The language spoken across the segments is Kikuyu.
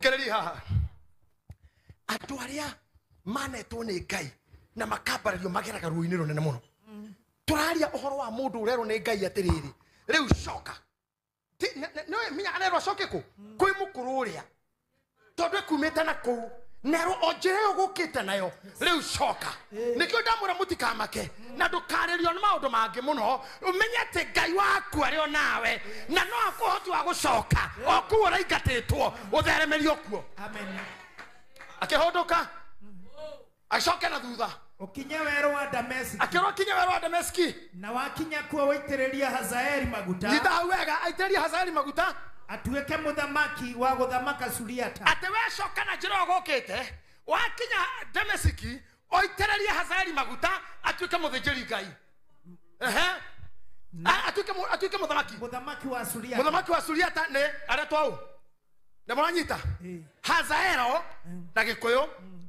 Kereri haha andũ arĩa manetwo nĩ Ngai na makambarario mageraga ruo-inĩ rũnene mũno. Tũraria ũhoro wa mũndũ ũrerwo nĩ Ngai atĩrĩrĩ, rĩu coka. No minya arerwo acoke kũ? Kwĩ mũkũrũ ũrĩa tondũ ekumĩte na kũu nerwo o njĩra ĩyo gũkĩte nayo rĩu coka. Nĩkĩo ndamwĩra mũtikamake na ndũkarĩrio nĩ maũndũ mangĩ mũno, ũmenye atĩ Ngai waku arĩ o nawe na no akũhoti wa gũcoka o kũu ũraingatĩtwo ũtheremerio kuo. Amen. Akĩhũndũka acoke na thutha Ũkinye werũ wa Dameski. Akĩrwo kinye werũ wa Dameski. Na wakinya kuo ũitĩrĩrie Hazaeli maguta. Nyita hau wega, aitĩrĩrie Hazaeli maguta atuĩke mũthamaki wa gũthamaka Suriata. Atĩ we coka na njĩra ĩyo gũkĩte, wakinya Dameski ũitĩrĩrie Hazaeli maguta atuĩke mũthĩnjĩri Ngai. Ehe. Atuĩke mũthamaki. Mũthamaki wa Suriata. Mũthamaki wa Suriata nĩ aretwo ũ? Nĩ mũranyita? Hazaelo na Gĩkũyũ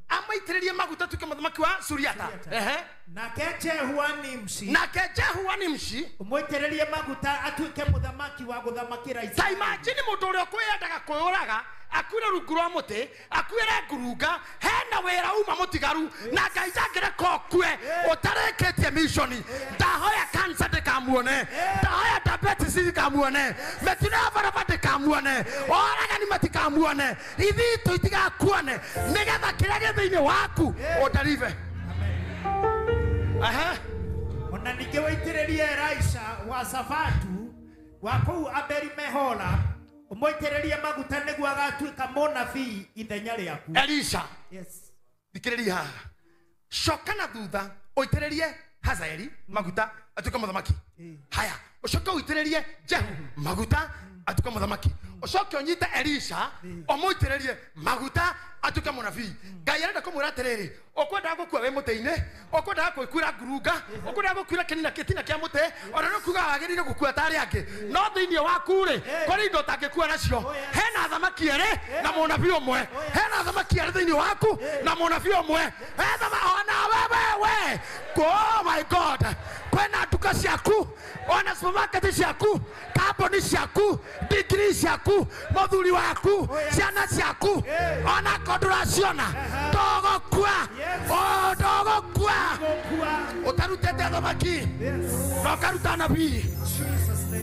amaitĩrĩrie maguta atuĩke mũthamaki wa Suriata. Ehe. Nake Jehu wa Nimshi. Nake Jehu wa Nimshi ũmũitĩrĩrie maguta atuĩke mũthamaki wa gũthamakĩra Isiraeli. Ta imagine mũndũ ũrĩa ũkwĩendaga kwĩũraga akuire rungu rwa mũtĩ, akuire ngurunga, hena wĩra uma mũtigaru na Ngai ndangĩreka ũkue ũtarĩkĩtie mission. Ndahoya cancer ndĩkamuone, ndahoya diabetes ndĩkamuone, mĩtino ya barabara ndĩkamuone, oragani matikamuone, ithitũ itigakuone, nĩgetha kĩrĩa gĩ thĩinĩ waku ũndarive. Aha. Ona ningĩ ũitĩrĩrie Elisha wa Safatu wa kũu Abeli Mehola ũmũitĩrĩrie maguta nĩguo agatuĩka mũnabii ithenya rĩaku. Elisha. Yes. Thikĩrĩria haha. Coka na thutha ũitĩrĩrie Hazaeli maguta atuĩke mũthamaki. Haya, ũcoke ũitĩrĩrie Jehu maguta atuĩke mũthamaki. Ũcoke ũnyite Elisha ũmũitĩrĩrie maguta atuĩke mũnabii. Ngai arenda kũmwĩra atĩrĩrĩ, ũkwendaga gũkua wĩ mũtĩ-inĩ, ũkwendaga gwĩkuĩra ngurunga, ũkwendaga gũkuĩra kĩnina gĩtina kĩa mũtĩ, ona nĩ kuga wagĩrĩire gũkua ta arĩa angĩ. No thĩinĩ waku rĩ, kũrĩ indo ũtangĩkua nacio. Hena athamaki erĩ na mũnabii ũmwe. Hena athamaki erĩ thĩinĩ waku na mũnabii ũmwe. Ona we. Oh my God. Kwĩna nduka ciaku, ona supermarket ciaku, kambuni ciaku, degree ciaku, mũthuri waku, ciana ciaku, ona korwo ndũraciona, ndũgũkua. Oh, ndũgũkua. Ũtarutĩte athamaki na ũkaruta anabii.